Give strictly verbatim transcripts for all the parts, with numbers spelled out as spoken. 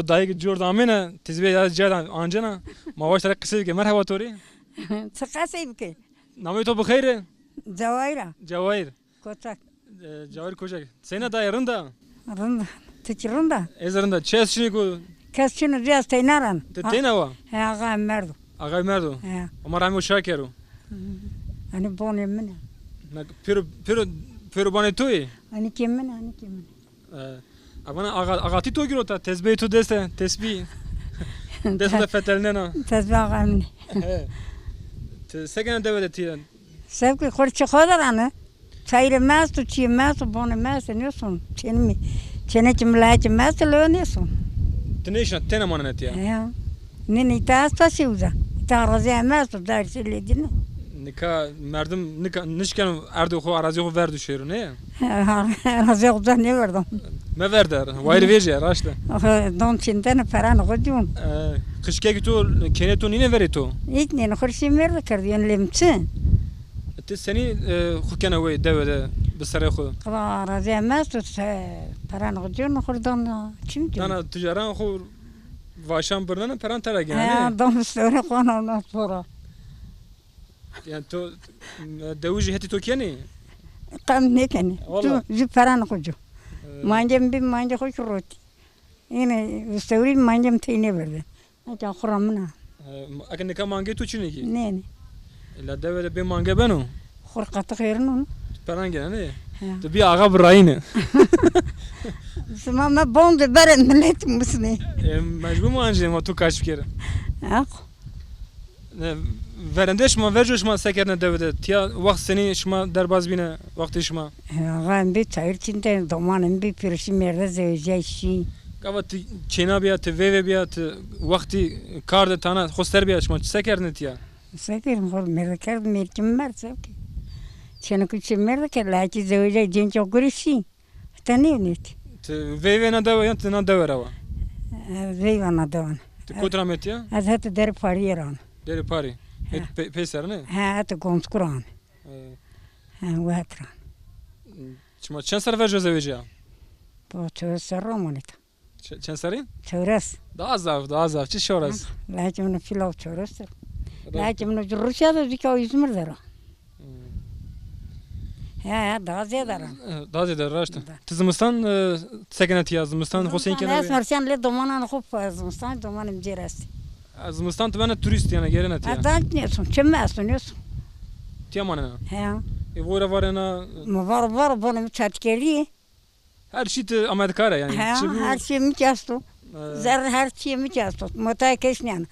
Dayê ki cor de amêne, tezbî ya cêr de ancena. Ma waşt ra qisey bike. Merheba to rê. Çi qesey bike? Namê to bi xeyr e? Cewahîr a. Cewahîr. Koçak. E, Cewahîr Koçak. Seyna dayê, rind a? Rind a. Ti kî rind a? Ez rind a. Çi ez çinî ku? Kes çin o, ez teyna ran. Ti teyna wa? He, axa merdo. Axay merdo. He. Homa rahmê xo şa kero. Hanî bonê min a. Na, pêro, pêro, pêro bonê to yê? Hanî kê min a, hanî kê min a. E, a vana axa-, axatî to girota, tezbeyê to dest de, tesbî. Dest de fetelnena. Tezbî axa min. He. Ti se kena dewe de tîya? Sewkî xo rê çi xo de rane. Çayîrê mi esto, çîyê mi esto, bonê mi esto, nêson. Çênê mi, çênekê mi, layekê mi esto, lewe nêson. Ti nêşina, tena manena tîya? Ya. Nê, nê, îta esta şey uza. Îta arazîya mi esto, darî şey lê dîne. Nika merdim nika nişkeno erdê xo, arazîya xo verdo şêro, nê? Arazîya xo uza nêverdo. Meverder, wayîr vejîya, raşt a. Don çîndene, peranê xo dîyon. E, qijkekî to, kênê to nîne verê to? Hîç nîne, xo rê şey mêrde kerdî, yanî lê mi çi? Ti senî, e, xwu kena wey dewe de bi serê xwu? Qila arazîya mi esto, se-, peran xwu dîyon, xwu rê dana, çim dîyon? Dana ticaran xwu, vaşan birnena, peran tera gena, nê? He, dam sewre xwana na sora. Yanî to, m, dewijî hetî to kenî? Qam nêkenî. Walla. Tu, jû peran xwu cû. E. Mange mi bî, mange xwu ki rotî. Yine sewrî mange mi tey nêverde. Eke xura min a. E, eke nika mangê to çinî kî? Nê, nê. La dewe de bê mange beno? Xur qatî xêrin o. Peran gena, nê? He. Ti bî axa birayîne. Sima me bon de bere milet musnê. E, mecbur mi ancê ma tu kaç bikerî? Aq. E, verende şima, verco şima se kerdine dewe de? Tiya wext senî şima derbaz bîne, wextê şima? He, axa mi bî, çayîr çin de, domanê mi bî, pêro şî mêrde zewecîyay şî. Gava ti kêna bîya, ti veyve bîya, ti wextî kar de tana xo ser bîya, şima se kerdine tiya? Se kerdim, xo mêrde kerd, mêrkî mi merd, se bikî. Çênekû çê mêrde kerd, layekî zewecîyay, cênekî xo gurê şî. Te nêvnît. Ti veyve na dewe yan ti na dewe ra wa? E, veyva na dewe na. Ti kotî ra amê tiya? Ez hetê Derê Parîye ra ame. Derê Parî. He. Hetê pey-, peyser, nê? He, hetê Gonçku ra ame. E. He, we het ra ame. Şima çend serr verco zewecîya? Bo, çewres serr ra amanê ta. Çe-, çend serrî? Çewres. Daha zaf, daha zaf. Çi çewres? Ha, layekê min o fîla o çewres serr. Layekê min o ci Rûsya de, zî ke o Îzmir der o. Hmm. He, he, daha zêde ra. E, daha zêde, raşt a. Da. Ti zimistan, e, se kena tiya, zimistan xo senî kena? Ez mersen lê domanan xo, zimistan domanê mi cêr estê. E, zimistan ti bena turîst, yanî gêrena tiya? E, da nêson, çi mi esto, nêson. Tiya manena? He. E, vora varena? Mi vara, vara, bonê mi çatikerdî. Her çî ti amadekar a yanî. He, çi bî, her çî mi kî esto. E. Zerrê her çî mi kî esto. Motayê keş nîyeno.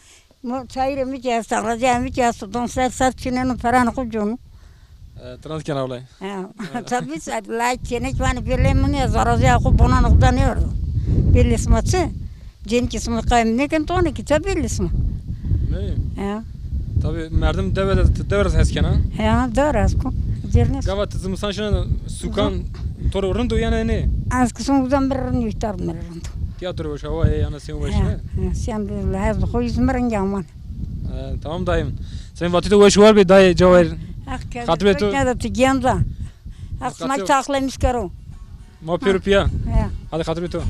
Mo-, çayîrê mi kî esto, arazîya mi kî esto. Don ser ser çineno, peranê xo cono. E, trans kena wulay. He. E. Tabî, se-, la çênek vanê bê lê min ya, ez arazîya xo bonanê xo da nêverdo. Bê lê sima çi? Cênîkê sima qayîm nêken, tonê kî, ça bêlî sima. Nê? Ya. Tabî merdim dewe de, dewe ra hes kena. Ya, dewe ra hes kon. Cêr nês. Gava ti zimistan şina sûkan, to ro rind o yanî nê? Ez ki son uza mi rê rind o, îta mi rê rind o. Tîya to rê weş a, hawa ê yanî sîyon weş nê? Ya, sîyon de hez xo Îzmir ringa aman. E, tamam dayê mi. Senî vatê to weş war bê dayê Cewahîr. Xatirê to. Keda ti genc a. Heq sima taxle mis kero. Ma pêro pîya. Ya. Hadi xatirê to. Ya.